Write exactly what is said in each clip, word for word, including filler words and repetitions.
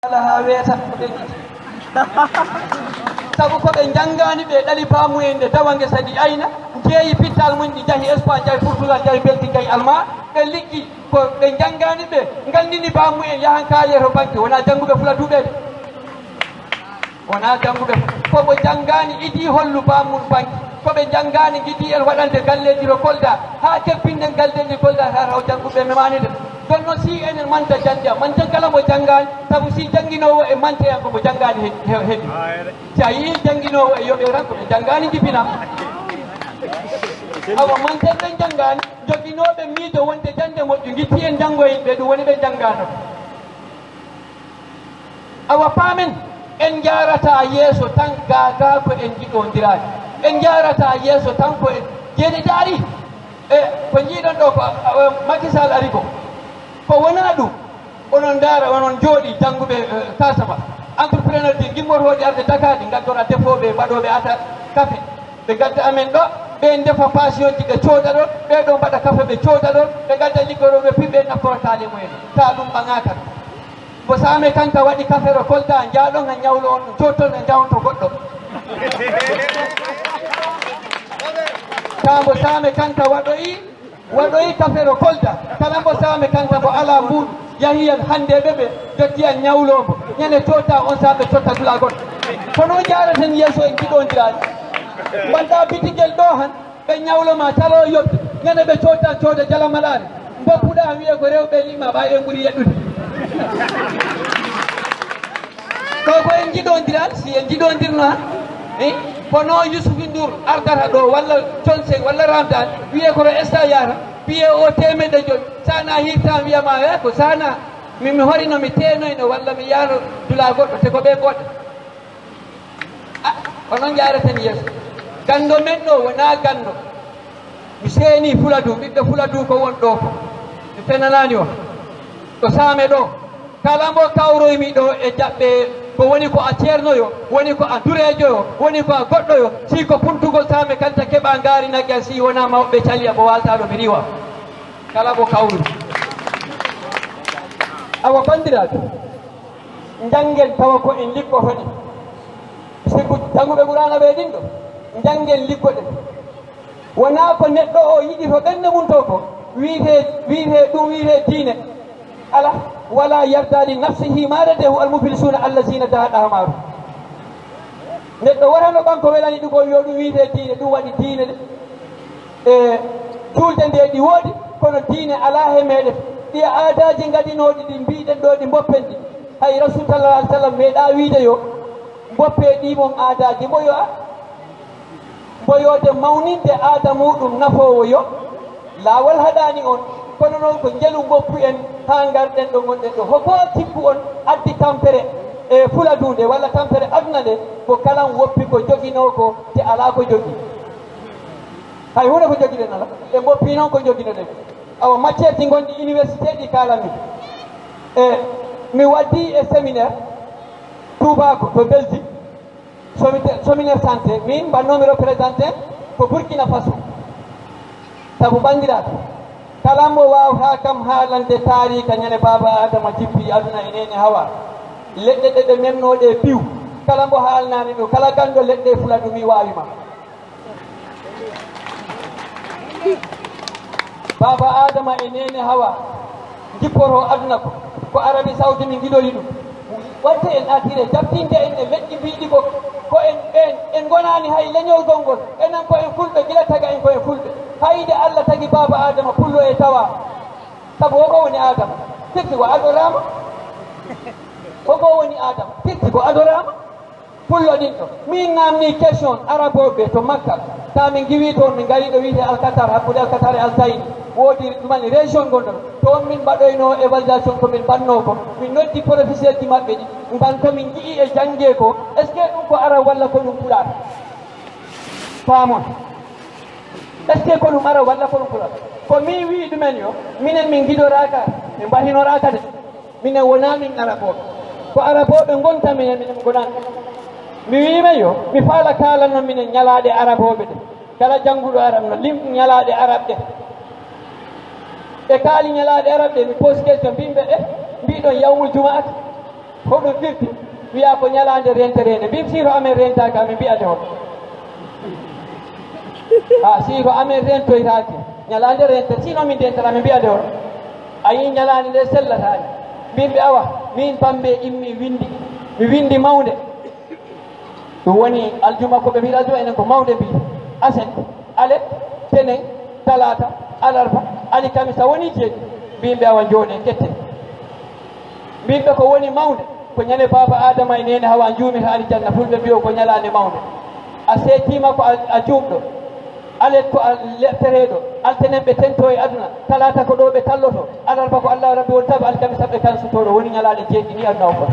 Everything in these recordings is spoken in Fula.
Ala haa weeta ko ɓe njiɗi. Sabu ko ɓe njanngaani, ɓe ɗali baamu'en nde dawa ngesa ɗi ayna, njeeyi pittal mum, ɗi njahi Espagne, njahi Portugal, njahi Belgique, njahi Allemagne, ɓe liggi. Ko ɓe njanngaani, ɓe nganndini baamu'en yahan kaayee to banque, wonaa jannguɓe Fula Duuɓe de. Wonaa jannguɓe, ko mo janngaani idii hollu baamum banki. Ko ɓe njanngaani ngidii en waɗande galleeji to Kolda, haa kebbinnen galleeji Kolda, haa taw jannguɓe memaani de. Ɗon noon, si enen manta jannde am, manta kala mo janngaani, sabu si jannginoowo e mante am, ko mo janngaani he-, he-, heɓi. Si a yii jannginoowo e yoɓe tan, ko ɓe janngaani njibinaa. Awa, manten ɓen janngaani, joginooɓe miijo wonde jannde moƴƴo, ngittii en njanngoyen ɓe, ɗum woni ɓe njanngaano. Awa paamen, en njaarataa yeeso tan gaa gaa ko en njiɗondiraani. En njaarataa yeeso tan ko en jeeni daari. E ko njiiɗon ɗo ko, a, a, Macky Sall ari ko. Ko wonaa ɗum, onon ndaara, onon njooɗi jannguɓe, e, Casamance. Entrepreneur ji ngimmotooɗi arde Dakar, ɗi ngaddora defooɓe, mbaɗooɓe ata kafe. Ɓe ngadda amen ɗo, ɓe ndefa passionji ɓe cooda ɗon, ɓe ɗo mbaɗa kafe ɓe cooda ɗon, ɓe ngadda liggorooɓe piɓe naftoro taale mumen. Ta ɗum ɓaŋaaka. Mbo Saame Kanta waɗi kafero Kolda, njaaɗon ha ñawlo on, jotton e njawto goɗɗo. Taa mbo Saame Kanta waɗoyi, waɗoyi kafero Kolda, kala mbo Saame Kanta mbo alaa mbuuɗu, yahi yan hannde ɓe ɓe, jotti yan ñawlo mbo, ñande cotta on saa ɓe cotta dula goɗɗo. Kono jaaraten yeeso en jiɗondiraani. Mbaɗɗa bitigel ɗo han, ɓe ñawlo ma talo yoɓde, ñande ɓe cotta cooda jala malaare. Mboppuɗa wiye ko rewɓe liɓma ɓay ɓe ɓuri yeɗɗude. Ɗo ko en jiɗondiral, si en jiɗondirno han. Eh? Kono Yusufi Nduur ardata ɗo, walla Thione Seck, walla Ramdan, wiye ko to esta yahata, piye o teemedde joyi. Sana hirtan wiyama, eh, ko sana, mi, mi horino, mi teenoyno, walla mi yahno dula goɗɗo, te ko ɓe goɗɗo. Ah, ko noon njaareten yeeso. Ganndo men ɗo wonaa ganndo. Mi seeni Fuladu, ɓiɗɗo Fuladu ko won ɗo ko. Mi fenanaani on. Ɗo Saame ɗo, kala mbo kawroymi ɗo e jaɓɓe, ko woni ko a ceernoyo, woni ko a dureejoyo, woni ko a goɗɗoyo, si ko puntugol Saame Kanta keɓa ngaari nagge, si wonaa mawɓe caliya mo waaltaa ɗo mi riiwa. Kala mbo kawru. Awa banndiraaɓe, njanngen tawa ko en liggoto ɗen. Sibu jannguɓe Qur'aana ɓe ɗin ɗo, njanngen liggoɗen. Wonaa ko neɗɗo o yiɗi to ɓernde mum to ko, wiyetee, wiyetee ɗum wiyetee diine. Ala, wala yarda li nafsihi ma radahu al muflisuuna allazina dahat ahmaru. Neɗɗo wotano ɓan ko welani ɗum ko yo ɗum wiyetee diine, ɗum waɗi diine de. E juulde nde ɗi woodi, kono diine alaa he meɗen. Ɗi aadaaji ngaɗinooɗi ɗi mbiɗen ɗo, ɗi mboppen ɗi. Hay Rasul sallallahu alaihi wasallam meeɗa wiide yo mboppe ɗi mon aadaaji mbo yo a, mbo yo de mawninde aada muɗum nafoowo yo. Laawol haɗaani on, kono noon ko njelu mboppu en haa ngarɗen ɗo ngonɗen ɗo. Hoko tippu on addi tampere e Fuladu nde walla tampere aduna nde, ko kalan woppi ko joginoo ko te alaa ko jogii. Hay huunde ko jogiɗen alaa. Ɓe mboppi noon ko joginoɗen. Awa matière ji gonɗi université ɗi kaalanmi. E mi waddi e séminaire Touba ko to Belgique. Somite-, séminaire santé, min mbannomi représenté ko Burkina Faso. Sabu banndiraaɓe, kala mbo waawata kam haalande taariika ñande Baaba Aadama jippi aduna e neene Hawa. Leɗɗe ɗe ɓe memnoo ɗe piw, kala mbo haalnaani ɗum, kala ganndo leɗɗe Fuladu mi waawi ma. Baaba Aadama e neene Hawa njippoto aduna ko, ko Arabi Saudi min ngiɗori ɗum. Waɗde en attiré, jaɓtinde en e leƴƴi mbiɗi ko, ko en ɓeen, en ngonaani hay leñol gongol. Enen ko en fulɓe, gila taga en ko en fulɓe. Hay nde Allah tagi Baaba Aadama pullo e tawa. Sabu o ko woni Aadama. Firti ko adoraama. O ko woni Aadama. Firti ko adoraama. Pullo ɗin ɗo. Min namni question Arabooɓe to Makka. Ta min ngiwi toon, min ngari ɗo wiyetee Alkatar, hakkunde Alkatar e Alzayni. Woodi ɗuman région gonɗo ɗo. Toon min mbaɗoyno évaluation ko min mbanno ko. Min noddi professeur ji maɓɓe ɗi. Mban ko min ngi'i e jannge ko. Est-ce que ɗum ko Arab walla ko ɗum Pulaar? Faamon. Est-ce que ko ɗum Arab walla ko ɗum Pulaar? Ko min wi'i ɗumen yo, minen min ngidoraaka, min mbahinoraaka de. Minen wonaa min Arabooɓe. Ko Arabooɓe ngonta minen, minen ngonaa. Mi wi'i ɓe yo, mi faala kaalanno minen ñalaaɗe Arabooɓe ɗe. Kala jannguɗo Arab no lim ñalaaɗe Arab ɗe. Ɓe kaali ñalaaɗe Arab ɗe, mi pose question, mbiimi ɓe, eh, mbiɗon yawmul jumaati? Hoɗum firti? Wiya ko ñalaande rentereende. Mbimi, si to amen rentaaka, amin mbiya nde hoto. A, si to amen rentoytaake, ñalaande rente, sino min dentata, amin mbiya nde hoto. A yii ñalaande nde sellataani. Mbimi, awa, min Bambe immi windi. Mi windi mawnde. Ɗum woni aljuma, ko ɓe mbiɗa aljuma, enen ko mawnde mbiyi. Aset, alet, tenen, talaata, alarba, alikamisa woni jeeɗi. Mbimi ɓe, awa njooɗe kette. Mbimi ɓe ko woni mawnde, ko ñande Baaba Aadama e Neene Hawa njuumita aljanna, fulɓe mbiyo ko ñalaande mawnde. A seetiima ko a, a juumɗo. Alet ko a leptereeɗo. Altenen ɓe tento e aduna. Talaata ko ɗo ɓe talloto. Alarba ko Allah Rabbi woni tabi. Alkamisa ɓe kansotoo. Ɗo woni ñalaaɗe jeeɗi ni aduna o foti.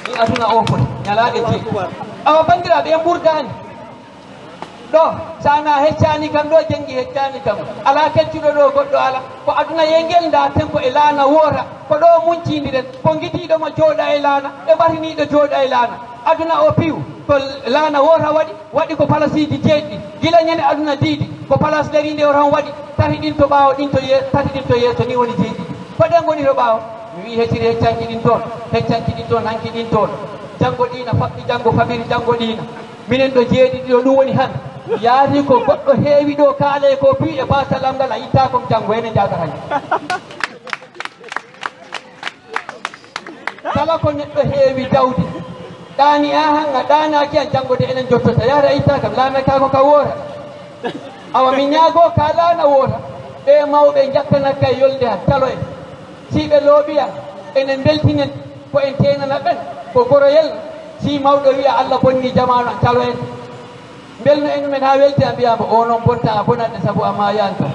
Ni aduna o foti. Ñalaaɗe jeeɗi. Awa banndiraaɓe, en ɓurdaani. Ɗo, so a na heccaani kam ɗo, jenngi heccaani kam. Alaa keccuɗo ɗo, goɗɗo alaa. Ko aduna yengel, ndaa ten ko e laana woota. Ko ɗo muncindiren. Ko ngidiiɗo mo jooɗa e laana, e batiniiɗo jooɗa e laana. Aduna o piw, ko laana woota waɗi, waɗi ko palasiiji jeeɗiɗi. Gila ñande aduna diidi, ko palas leriinde o tan waɗi, tati ɗin to ɓaawo, ɗin to ye-, tati ɗin to yeeso, ni woni jeeɗiɗi. Ko ɗen ngoni to ɓaawo. Mi wi'i, hecciri heccanki ɗin toon, heccanki ɗin toon, hanki ɗin toon. Janngo ɗiina, faɓɓi janngo, faɓiri janngo ɗiina. Minen ɗo jeeɗiɗi ɗo, ɗum woni han. Yaati ko goɗɗo heewi ɗo, kaalee ko piwi e baasal am ngal, a ittaako mi janngo, ene njaada han. Kala ko neɗɗo heewi jawdi, ɗaani a han, a ɗaanaaki han, janngo de enen jottota. Yaata itta kam, laamee kaa ko ka woora. Awa mi ñaagoo ka laana woora, ɓee mawɓe njattana kay yolde han, calo en. Si ɓe looɓi han, enen mbeltinen, ko en teenana ɓen, ko goroyel. Si mawɗo wi'a, "Allah bonni jamaanu an," calo en. Mbelno en men haa welti, a mbiya mbo, "O noon bonta, a bonat de sabu a maayaani toon."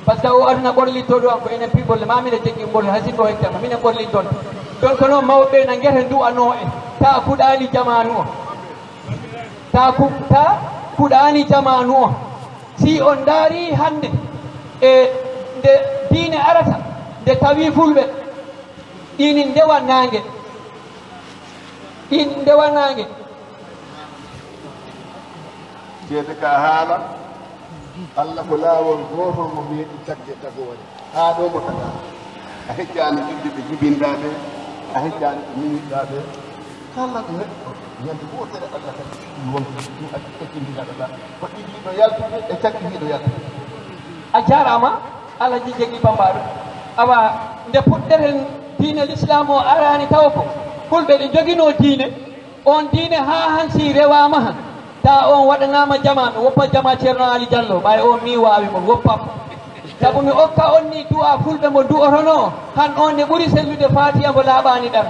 Par ce que o aduna ɓorlitto ɗo an, ko enen piɓɓolle, ma mine jeggi ɓorli, hay sinno o heccama, minen ɓorlitton. Donc noon mawɓe na ngete nduwanoo en, taa kuɗaani jamaanu o. Taa ku-, taa kuɗaani jamaanu o. Si on ndaari hannde e nde diine arata, nde tawi fulɓe, ɗiinin ndewa naange. Ɗiin ndewa naange. Ceede ka haala, Allah ko laawol gootol mo meeɗi tagde tagoore. Haa ɗo mo tagaa. A heccaani ƴiɗde ɓe jibinɗaa ɓe, a heccaani ɓe miñiɗaa ɓe. Kala neɗɗo, ñande wootere Allah tagi ɗum wonde ɗum acci keccindiraɗo ɗa. Ko ɗiɗi ɗo yaltude e caggi ɗiɗo yaltude. A jaaraama, Alhaji Jeggi Bambaaɗo. Awa, nde puɗɗeren diine Lislaam o araani taw ko fulɓe ɗe njoginoo diine. On diine haa hansi rewaama han. Taa on waɗanaama jamaa, mi woppa jamaa Ceerno Aali Jallo, ɓay on mi waawi mo, mi woppa mo. Sabu mi okka on ni du'a fulɓe mo du'otonoo, han on ne ɓuri sellude Faatiha mo laaɓaani ɗam.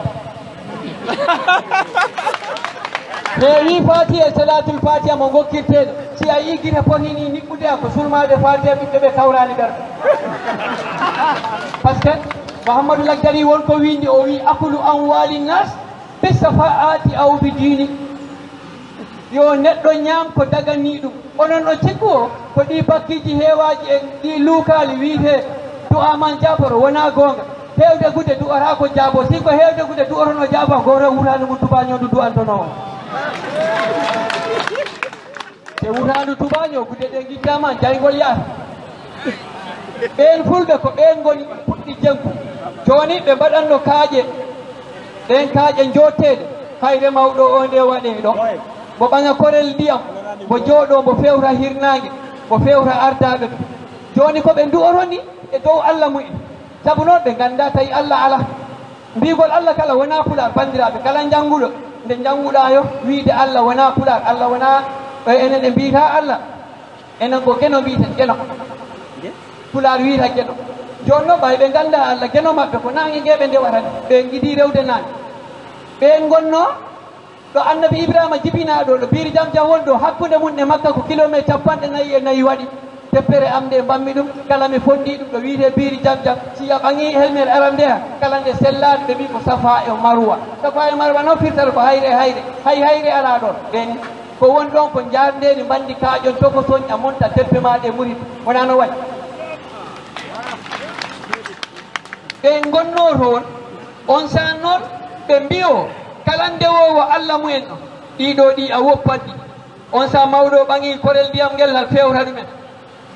Heewi Faatiha e Salaatul Faatiha mo ngokkirteeɗo. Si a yii gite poti ni niɓɓude, a ko sulmaade Faatiha, ɓiɓɓe ɓe kawraani ɓerɗe. Parce que Muhammadu Lagdari won ko windi, o wi, "Akulu amwaali naas bi safaa'ati aw bi diini." Yo neɗɗo ñaam ko daganii ɗum. Onon on cikku o, ko ɗi bakkiiji heewaaji en, ɗi luukaali wiyetee du'a man jaaboro, wonaa goonga. Heewde gude du'ataa ko jaabo. Si ko heewde gude du'otonoo jaabo, gooto wuraandu mum tubaaño ndu du'antonoo. Te wuraandu tubaaño, gude ɗe ngiddaama, jayngol yaata. Ɓeen fulɓe ko ɓeen ngoni puɗɗi janngu. Jooni ɓe mbaɗatno kaaƴe, ɗeen kaaƴe njotteeɗe, hayre mawɗo o nde waɗee ɗo. Mbo ɓaŋa korel ndiyam, mbo jooɗoo, mbo fewta hirnaange, mbo fewta ardaaɓe ɓe. Jooni ko ɓe ndu'oto ni e dow Allah mumen. Sabu noon ɓe nganndaa tawi Allah alaa. Mbiigol Allah kala wonaa Pulaar, banndiraaɓe, kala njannguɗo, nde njannguɗaa yo wiide Allah wonaa Pulaar, Allah wonaa, e, enen e mbiytaa Allah. Enen ko Geno mbiyeten, Geno. Pulaar wiyata Geno. Jooni noon ɓay ɓe nganndaa Allah, Geno maɓɓe ko naange nge ɓe ndewata nde. Ɓe ngidii rewde naange. Ɓe ngonnoo ɗo Annabi Ibrahima jibinaa ɗo, ɗo Biiri Jam Jam woni ɗo, hakkunde mum e Makka ko kilomeeter cappanɗe nayi e nayi waɗi. Teppere am nde mbaɗmi ɗum, kala mi fonndii ɗum ɗo wiyetee Biiri Jam Jam. Si a ɓaŋii helmere aran nde, kala nde sellaani, ɓe mbii ko Safa e Marwa. Safa e Marwa noon firtata ko hayre e hayre. Hay hayre alaa ɗoon. Ɓen ko woni ɗoon ko njaarndeeri mbanndi kaaƴon tokosoñ a monta teppe maa ɗe murit. Wonaa no waɗi? Ɓe ngonnoo toon, on saan noon ɓe mbiyoo kala ndewoowo Alla mumen on, ɗii ɗoo ɗii a woppat ɗi. On saan mawɗo o ɓaŋi korel ndiyam ngel, hal fewta ɗumen.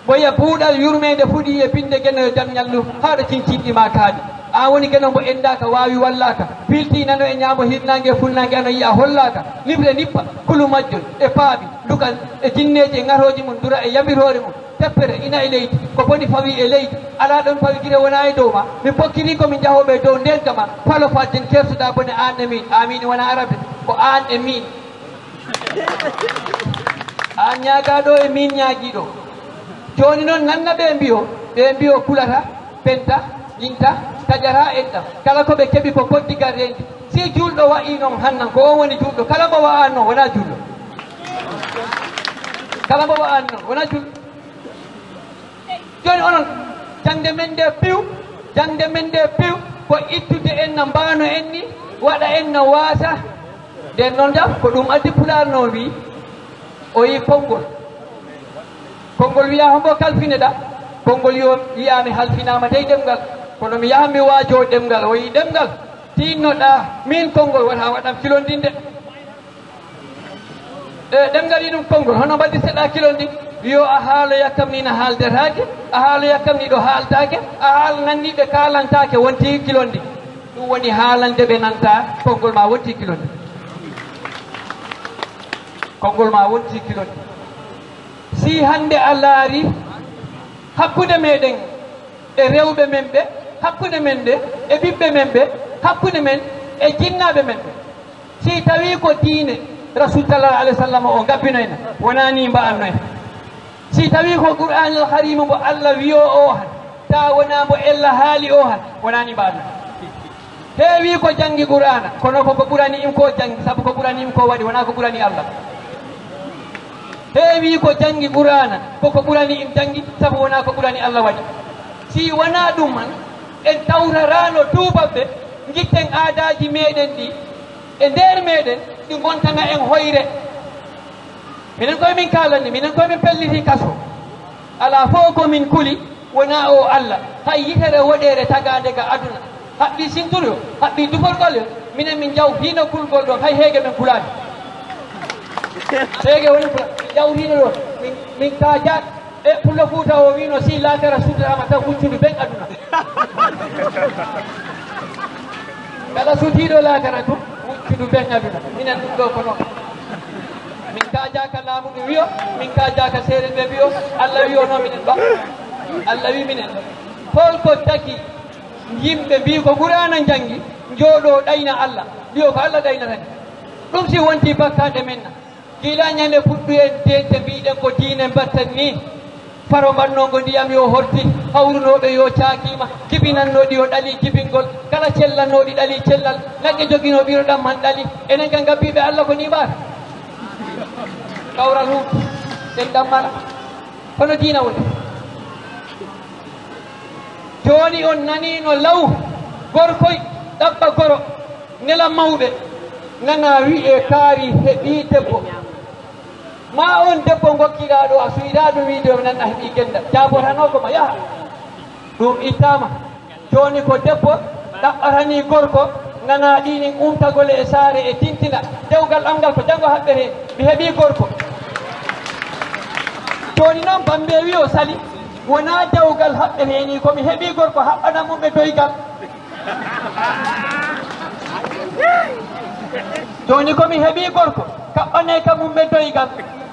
Mboya buuɗal yurmeende fuɗii e binnde Geno yo jam ñallu haa ɗo cincinɗi maa kaaɗi. Aan woni geno mbo enndaaka, waawi wallaaka, filtii nano e ñaamo hirnaange e funnaange, ano yiya hollaaka, niɓre niɓɓa, kulu majjol, e paaɓi, dukan, e jinneeji e ŋarooji mum, dura e yamiroore mum, teppere ina e leydi, ko boni fawii e leydi, alaa ɗoon fawi gire wonaa e dow ma, mi pokkirii ko min njahooɓe e dow ndeenka ma, falo fadden keersuɗaa bone aan e miin, aamiin wonaa arabe, ko aan e miin. Aan ñaagaa ɗo e miin ñaagii ɗo. Jooni noon nanna ɓe mbiyo, ɓe mbiyo kulata, penta, ñinta, taƴata, enɗam. Kala ko ɓe keɓi ko koddigal rendi. Si juulɗo wa'i noon hannan, ko on woni juulɗo. Kala mbo wa'an noon, wonaa juulɗo. Kala mbo wa'an noon, wonaa juulɗo. Jooni onon, jaŋde men nde piw, jaŋde men nde piw, ko ittude en no mbaano en ni, waɗa en no waasa. Nden noon jam, ko ɗum addi Pulaar noon wi, o yi konngol. Konngol wiya hombo kalfine ɗa, konngol yo wiya mi halfinaama dey ɗemngal, kono mi yahan mi waajoo ɗemngal, o yi ɗemngal, tiinnoɗa min konngol wata waɗam kilondinde. E, ɗemngal yi ɗum konngol, hono mbaɗirteɗa kilon ɗin? Wiyo a haaloya kam ni na haaldetaake, a haaloya kam ni ɗo haaltaake, a haala nan ni ɓe kaalantaake, wonti kilon ɗin. Ɗum woni haalande ɓe nanta konngol ma wonti kilon ɗin. Konngol ma wonti kilon ɗin. Si hannde a laari hakkunde meɗen e rewɓe men ɓe, hakkunde men ɗe e ɓiɓɓe men ɓe, hakkunde men e jinnaaɓe men ɓe. Si tawi ko diine Rasul sallallahu alaihi wasallam o ngabbinoyna, wonaa ni mba'annoy. Si tawi ko Qur'aanul Kariim mbo Allah wiyo o han, ta wonaa mbo ella haali o han, wonaa ni mba'annoy. Heewi ko janngi Qur'aana, kono ko ko ɓurani im ko janngi, sabu ko ɓurani im ko waɗi, wonaa ko ɓurani Allah. Heewi ko janngi Qur'aana, ko ko ɓurani im janngi, sabu wonaa ko ɓurani Allah waɗi. Si wonaa ɗum man, en tawtaraano tuubabɓe, ngitten aadaaji meɗen ɗi, e nder meɗen, ɗi ngontana en hoyre. Minen koye min kaalani, minen koye min pelliti kaso. Alaa fof ko min kuli, wonaa o Allah. Hay yitere woɗeere tagaande ga aduna. Haɓɓi sintur yo, haɓɓi duforgol yo, minen min jaw hino kulgol ɗon, hay heege men kulaani. Heege woni kula, min jaw hino ɗon, min, min kaajaat. E Pullo Fuuta o wiino, si laakara suudaama tan, wuccudu ben aduna. Kala suudiiɗo laakara tun, wuccudu ben aduna. Minen ɗum ɗo ko noon. Min kaajaaka laamu ɓe wiyo, min kaajaaka seeɗa ɓe wiyo, Allah wiyo noon minen ɗo. Allah wi minen ɗo. Hol ko tagi yimɓe mbii ko Qur'aana njanngi, njooɗoo ɗayna Allah, mbiyo ko Allah ɗaynata ni. Ɗum si wonti bakkaade men na. Gila ñande puɗɗu en teente mbiɗen ko diine mbatten ni. Faro mbannongo ndiyam yo horti, hawrunooɓe yo caakiima, jibinannooɗi yo ɗali jibingol, kala cellannooɗi ɗali cellal, nagge joginoo ɓiro ɗamman ɗali. Enen kan ngabbiiɓe Allah ko ni mbaata. Kawral huutu, en ɗammana. Hono diina woni. Jooni on naniino law, gorkoy ɗaɓɓa goro, nela mawɓe, nana wi'e kaari heɓii debbo. Ma on debbo ngokkiraaɗo a suwiraa ɗum wiide o nan a heɓii gennda, jaabotanoo ko ma yaha. Ɗum ittaama. Jooni ko debbo ɗaɓɓatanii gorko, nana ɗiinin umtagol e saare e tintina. Dewgal am ngal ko janngo haɓɓetee, mi heɓii gorko. Jooni noon Bammbee wi o sali, wonaa dewgal haɓɓetee nii, ko mi heɓii gorko haɓɓana mum e doygal. Jooni ko mi heɓii gorko, kaɓɓanee ka mum e doygal,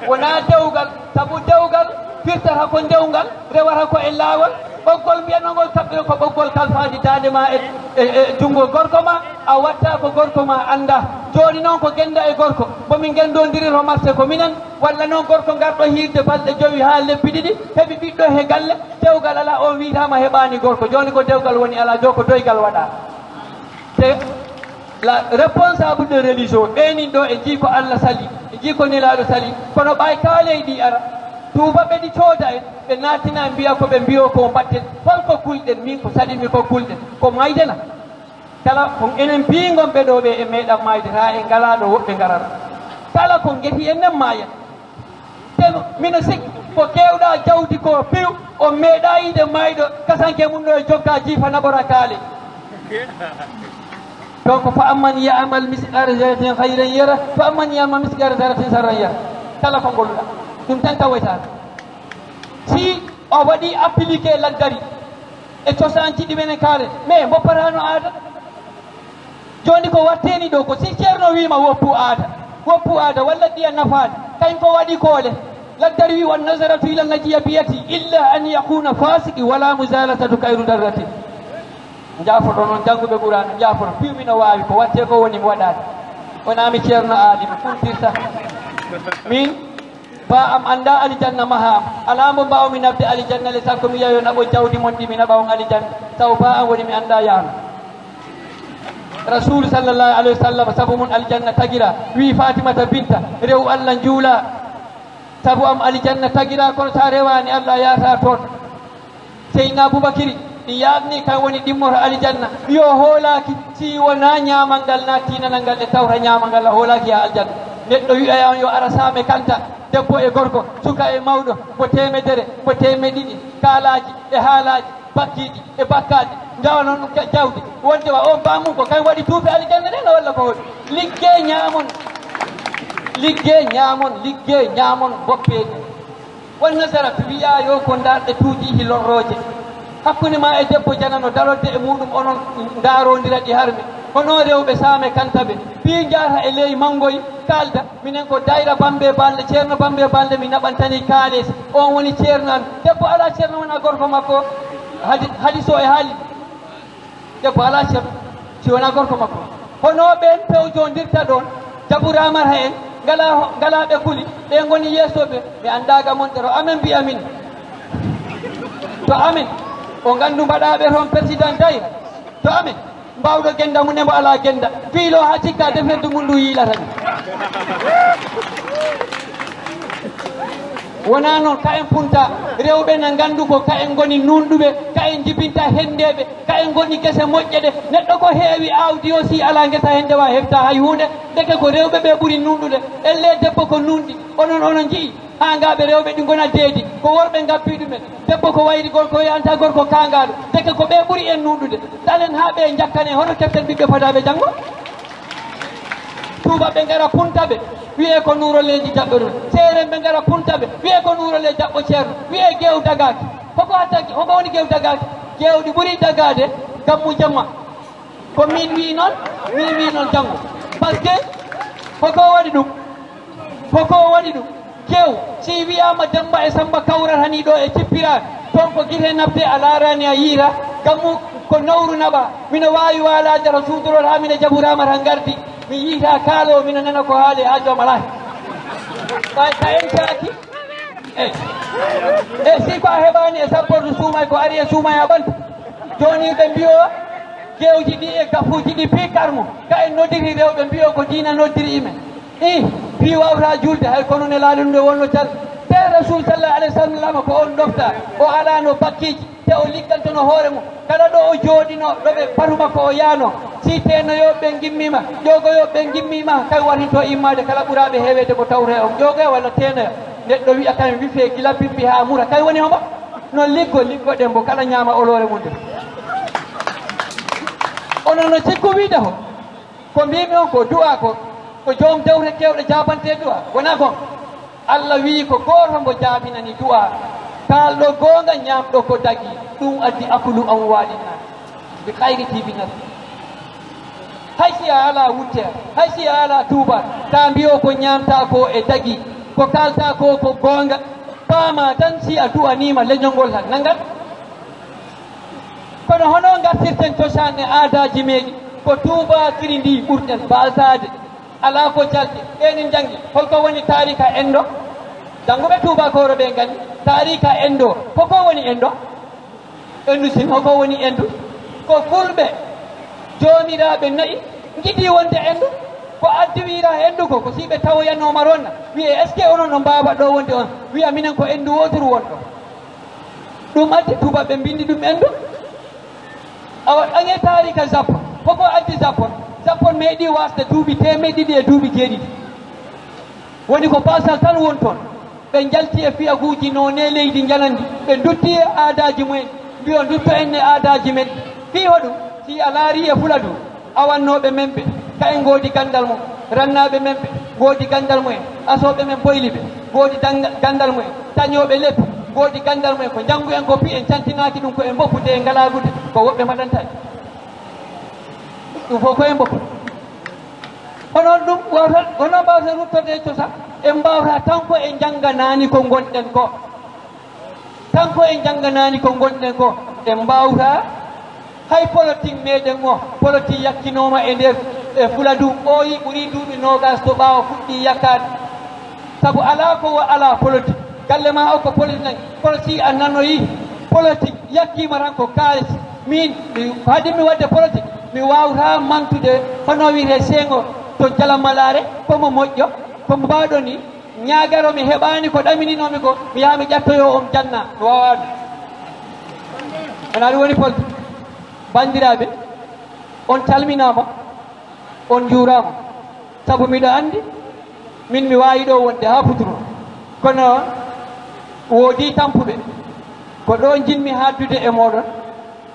wonaa dewgal, sabu dewgal firtata ko ndewngal, rewata ko e laawol. Ɓoggol mbiyanoo ngol kaɓɓe ko ɓoggol kalfaandi daande ma e, e, e junngo gorko ma, a watta ko gorko ma annda. Jooni noon ko gennda e gorko, mbo min ngenndondiri to marché ko minen, walla noon gorko ngarɗo hiirde balɗe jowi haa lebbi ɗiɗi, heɓi ɓiɗɗo he galle, dewgal alaa, on wiytaama heɓaani gorko. Jooni ko dewgal woni alaa, joo ko doygal waɗaa. Te la responsable de religion ɓeenin ɗo e jii ko Allah sali, e jii ko Nelaaɗo sali, kono ɓay kaaley ɗi ara, tuubaɓe ɗi cooda en, ɓe naatina en mbiya ko ɓe mbiyo ko mbatten, hol ko kulɗen min ko salimi ko kulɗen, ko maydena. Kala ko enen piingon ɓe ɗo ɓe e meeɗa maayde, haa en ngalaa ɗo woɓɓe ngarata. Kala ko ngeti en nen maayen. Te mino sikki ko keewɗaa jawdi ko piw, on meeɗaa yiide maayɗo, kasanke mum no e jokka jiifa naɓora kaale. Donc, فمن يعمل مثقال ذرة خيرا يره، ومن يعمل مثقال ذرة شرا يره. Kala ko ngolluɗaa, ɗum tan tawoytaa. Si o waɗi appliqué laddari, E cosaanji ɗi menen kaalen, mais mboppataano aada. Jooni ko watteni ɗo ko si ceerno wiima woppu aada, woppu aada walla ɗiya nafaade, kañ ko waɗi koole. Laddari wi: "Wan nazaratu ila najiya biyati illa an yakuna fasiki wala muzalatatu kayru darrati." Njaafoɗon on jannguɓe Qur'aana, njaafoɗon, piiw mi no waawi, ko watte ko woni mi waɗaani. Wonaa mi ceerno aali, mi funtirta. Min, ba am anndaa alijanna maha am. Alaa mbo mbaawmi naɓde alijanna le, sakko mi yayo naɓo jawdi mon ɗi mi naɓa on alijanna. Sabu ba am woni mi anndaa yaano. Rasuulu sallallahu alayhi wa sallam, sabu mun alijanna tagira, wi Fatimata binta, rew Allah njuula. Sabu am alijanna tagira, kono sa rewaani Allah yaata toon. Seydina Abubakiri, mi yaabni kan woni ɗimmoto alijanna. Yo hoolaaki, si wonaa ñaamal ngal naa tiinanal ngal e tawta ñaamal ngal a hoolaaki yaa aljanna. Neɗɗo wi'ayaa on yo ara saame kanta, debbo e gorko, suka e mawɗo, mbo teemedere, mbo teemeɗiɗi, kaalaaji e haalaaji, bakkiiji e bakkaaji, ngawa noon ɗum jawdi. Wonde wa on baamun ko kañ waɗi duuɓi alijanna ɗen walla ko hoɗum? Liggee ñaamon, liggee ñaamon, liggee ñaamon, mboppee ɗum. Won nasara wiyaa yo ko ndaarɗe tuuji hi lorrooje. Hakkunde ma e debbo janano darorde e muɗum onon ndaarondira ɗi harmi. Hono rewɓe saame kanta ɓe. Pii njaata e ley manngoy kaalda. Minen ko dayra Bambe Balde, ceerno Bambe Balde mi naɓantani kaalis. On woni ceerno am. Debbo alaa ceerno wona gorko makko. Hadi, hadiso e haali. Debbo alaa ceerno si wonaa gorko makko. Hono ɓeen pewjondirta ɗoon, jaburaama heen, ngalaa, ngalaa ɓe kuli, ɓe ngoni yeeso ɓe, ɓe anndaa ga montere. Amen mbiya min. To amen, o nganndu mbaɗaaɓe toon président dayra. To amen, mbaawɗo gennda mum e mbo alaa gennda. Piilo haa cikka defendu mum ndu yiilata ni. Wonaa noon, ka en punta, rewɓe na nganndu ko ka en ngoni nuunɗuɓe, ka en jibinta henndeeɓe, ka en ngoni gese moƴƴe ɗe. Neɗɗo ko heewi aawdi o, si alaa ngesa hennde wa heɓta hay huunde, ndeke ko rewɓe ɓe ɓuri nuunɗude. Ellee debbo ko nuunɗi, onon onon nji'i, kaangaaɓe rewɓe ɗi ngona deedi, ko worɓe ngabbi ɗumen. Debbo ko wayri gorko, o yanta gorko kaangaaɗo, ndeke ko ɓe ɓuri en nuunɗude. Dalen haa ɓe njakkane, hono keften ɓiɓɓe fadaaɓe janngo. Tuuba ɓe ngara punta ɓe, wiyee ko nuuroleeji jaɓɓe ɗum. Seeren ɓe ngara punta ɓe, wiyee ko nuurolee jaɓɓo ceerno, wiyee geew dagaaki. Hoko hatta, hoko woni geew dagaaki? Geew ɗi ɓuri dagaade, gammu jamma. Ko min wii noon, min wii noon janngo. Parce que hoko waɗi ɗum? Hoko waɗi ɗum? Kew, si wiyaama Demmba e Sammba kawrata ni ɗo e cippiraani, toon ko gite nafte a laaraani a yiita, gammu ko nowru naɓa, mino waawi waalaade to suudorol haa mino jaburaama tan ngardi, mi yiita kaalo, mino nana ko haali haa joom alaa. Ɓay ka en caaki, e, e si ko a heɓaani e sappordu suumay ko ari e suumay a ɓantu. Jooni ɓe mbiyo gewji ɗi e gafuuji ɗi pii karmo, ka en noddiri rewɓe mbiyo ko diina noddiri imen. Ih, fii wawta julde, hay kono nelaaɗo ɗum ɗo wonno tan. Te Rasul sallallahu alaihi wasallam ko on ɗofta, o alaano bakkiiji, te o liggantono hoore mum. Kala ɗo o jooɗino, ɗo ɓe batu makko o yaano. Si teenoyooɓe ɓe ngimmiima, ƴoogoyooɓe ɓe ngimmiima, kay warinto immaade kala ɓuraaɓe heeweede ko tawta e on ƴoogoya walla teenoya. Neɗɗo wi'a kay mi wifee gila bimbi haa mura, kay woni homo? No liggo, liggoɗen mbo kala ñaama oloore mum nde. Onon no sikku wiide ho? Ko mbiimi on ko du'a ko, ko joom dewte keewɗe jaabante du'a, wonaa gon? Allah wi'i ko gooto mbo jaabinani du'a, kaalɗo goonga, ñaamɗo ko dagi, ɗum addi akulu amwaalin naas bi xayri tibi nafsi. Hay si a alaa wutteya, hay si a alaa tuuba, ta mbiyo ko ñaamta ko e dagi, ko kaalta ko ko goonga, paama tan si a du'aniima leñol ngol tan, nanngat. Kono hono ngartirten cosaan e aadaaji meeɗi? Ko tuubaakiri ndi ɓurɗen baasaade. Alaa ko jalti. Ɓeen en njanngi. Holko woni taarika enndo? Jannguɓe tuubakoore ɓe nganndi. Taarika enndo. Ko ko woni enndo? Endu sin, hoko woni endu? Ko fulɓe, joomiraaɓe na'i, njiɗi wonde endu. Ko addi wiira endu ko, ko si ɓe tawoyanooma ronna. Wi'e, est-ce que onon on mbaawa ɗo wonde on? Wi'a, minen ko endu wooturu wonɗo. Ɗum addi tuubaɓe mbinndi ɗum endu. Awa, ɗaŋe taarika Japon. Hoko addi Japon? Japon meeɗi waasde duuɓi teemeɗe ɗiɗi e duuɓi jeeɗiɗi. Woni ko baasal tan woni toon. Ɓe njalti e fiyaguuji noone leydi njanandi. Ɓe ndutti e aadaaji mumen. Mbiyo ndutto en e aadaaji men. Fii hoɗum? Si a laari e Fuladu, awannooɓe men ɓe, ka en ngoodi ganndal mum. Rannaaɓe men ɓe, ngoodi ganndal mumen. Asooɓe men boyli ɓe, ngoodi dannga-, ganndal mumen. Tañooɓe leppi, Ngoodi ganndal mumen, ko njanngu en ko, fii en cantinaaki ɗum, ko en mboppu de en ngalaa gude, ko woɓɓe mbaɗanta en. Ɗum fof ko en mboppu. Onon ɗum wawta, onon mbaawta ruttorde e cosaan, en mbaawta tan ko en njannganaani ko ngonɗen ko. Tan ko en njannganaani ko ngonɗen ko, en mbaawta. Hay politik meɗen o, politik yakkinooma e nder, e Fuladu, ɓooyi ɓuri duuɓi noogas to ɓaawo fuɗɗii yakkaade. Sabu alaa ko o alaa politik. Galle ma o ko politik nani. Kono si a nanoyi politik yakkiima tan ko kaalis. Min, mi, ko haɗi mi waɗde politik, mi waawta mantude hono wiyetee Senghor to Jalamalaare, ko mo moƴƴo, ko mo baɗo ni. Ñaagaro mi heɓaani ko ɗamininoomi ko, mi yaha mi ƴattoyoo on janna, mi waawaa ɗum. Wonaa ɗum woni politik. Banndiraaɓe, on calminaama, on njuuraama. Sabu miɗo anndi, min mi waawi ɗo wonde haa futuro. Kono woodii tampuɓe. Ko ɗo njiɗmi haaldude e mooɗon.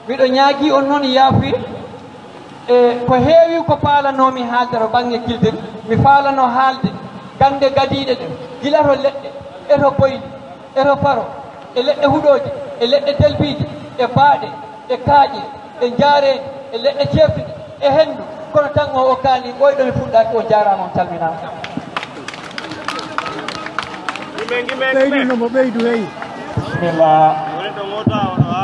Miɗo ñaagii on noon yaafuye. E ko heewi ko faalanoomi haalde to bannge Kildiri, mi faalanoo haalde gannde gadiiɗe ɗe, gila to leɗɗe, e to boyli, e to faro, e leɗɗe huɗooje, e leɗɗe telbiije, e baaɗe, e kaaƴe, e njaareendi, e leɗɗe ceeftuɗe, e henndu, kono tan o okkaani ɓooyɗo mi fuɗɗaaki, on njaaraama, on calminaama. Ɓeydu no mo ɓeydu, hey. Bisimilla.